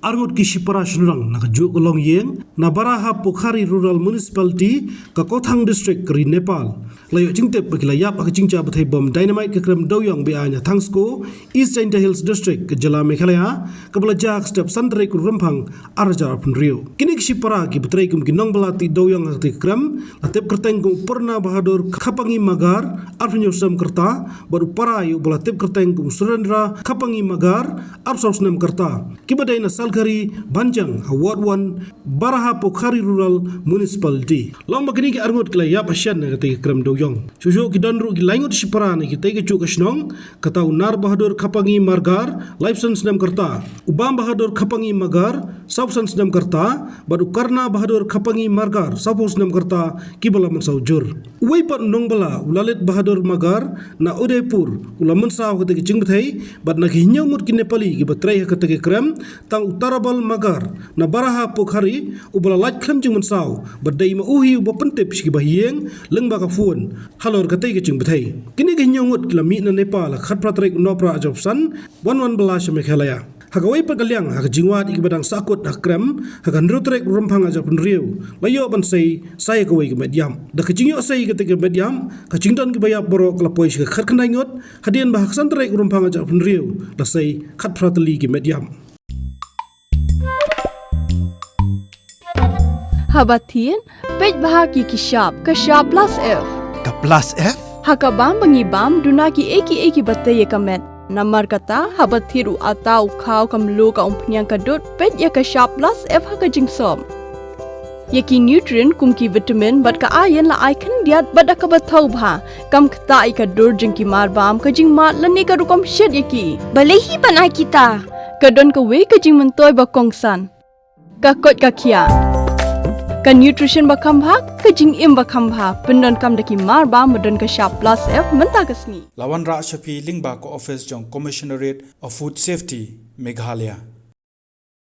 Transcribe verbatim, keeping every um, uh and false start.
Arngut ki shipara shynrang na kajuh ka longïing na Barahapokhari Rural Municipality, ka Kauthang District, ka ri Nepal, la ïoh jingtip ba ki la ïap ha ka jingjia bthei bom dynamite ka krem dewïong bad aiñ ha Thangsko, East Jaintia Hills District, ka jylla Meghalaya, kaba la jia ha ka step san tarik Rymphang, ar hajar arphew hynriew. Kine ki shipara kiba trei kum ki nongbylla tih dewïong ha kata ka krem la tip kyrteng kum u Purna Bahadur Khapangi Magar, arphew hynñiew snem ka rta, bad u para ïa uba la tip kyrteng kum u Surendra Khapangi Magar, arphew saw snem ka rta, kiba dei na Salghari Bhanjang, ha Ward one, Barahapokhari Rural Municipality. Long ba kine ki arngut ki la ïap ha shen ha kata ka krem dewïong. Shuh shuh ki don ruh ki laingut shipara na kitei kajuh ka shnong, kata u Nar Bahadur Khapangi Margar, laiphew san snem ka rta, u Bam Bahadur Khapangi Margar, sawphew san snem ka rta, bad u Karna Bahadur Khapangi Margar, sawphew snem ka rta, kiba la mynsaw jur. Uwei pat u nongbylla, u Lalit Bahadur Margar, na Udaipur, u la mynsaw ha kata ka jingbthei, bad na ki hynñiew ngut ki Nepali kiba trei ha kata ka krem, tang u Tarabal Margar, na Barahapokhari, uba la lait khlem jingmynsaw, bad dei ma u hi uba pyntip sha ki bahaïing lyngba ka phone halor katei ka jingbthei. Kine ki hynñiew ngut ki la mih na Nepal ha ka khatphra tarik u Nohprah arhajar arphew san, wan wan bylla sha Meghalaya. Ha kawei pat ka liang, ha ka jingwad ïa kiba dang sahkut ha ka krem, ha ka hynriew tarik Rymphang arhajar arphew hynriew, la ïoh ban sei sa ïa kawei ka met ïap. Da ka jingïoh sei ïa katei ka met ïap, ka jingdon kiba ïap baroh ka la poi sha ka khatkhyndai ngut, hadien ba ha ka san tarik Rymphang arhajar arphew hynriew la sei khatphra tylli ki met ïap. Haba thied, peit bha ki ki shap, ka shap plus F. Ka plus F? Ha ka bam ba ngi bam, duna kiei kiei kiba tei ïa ka met. Namar kata, haba thied u atta, u khaw, ka mluh, ka umphniang, ka dud, peit ïa ka shap plus F ha ka jingsop. Ïa ki nutrient kum ki vitamin bad ka iron la ai khyndiat bad da kaba thaw bha. Kam ktah ïa ka dur jong ki marbam, ka jingmad lane ka rukom shet ïa ki. Balei hi ban ai kita? Ka don kawei ka jingmyntoi ba kongsan. Ka koit ka khiah. Ka nutrition ba kham bha, ka jingim ba kham bha. Pyndonkam da ki marbam ba don ka shap plus F mynta ka sngi. La wanrah sha phi lyngba ka office jong Commissionerate of Food Safety, Meghalaya.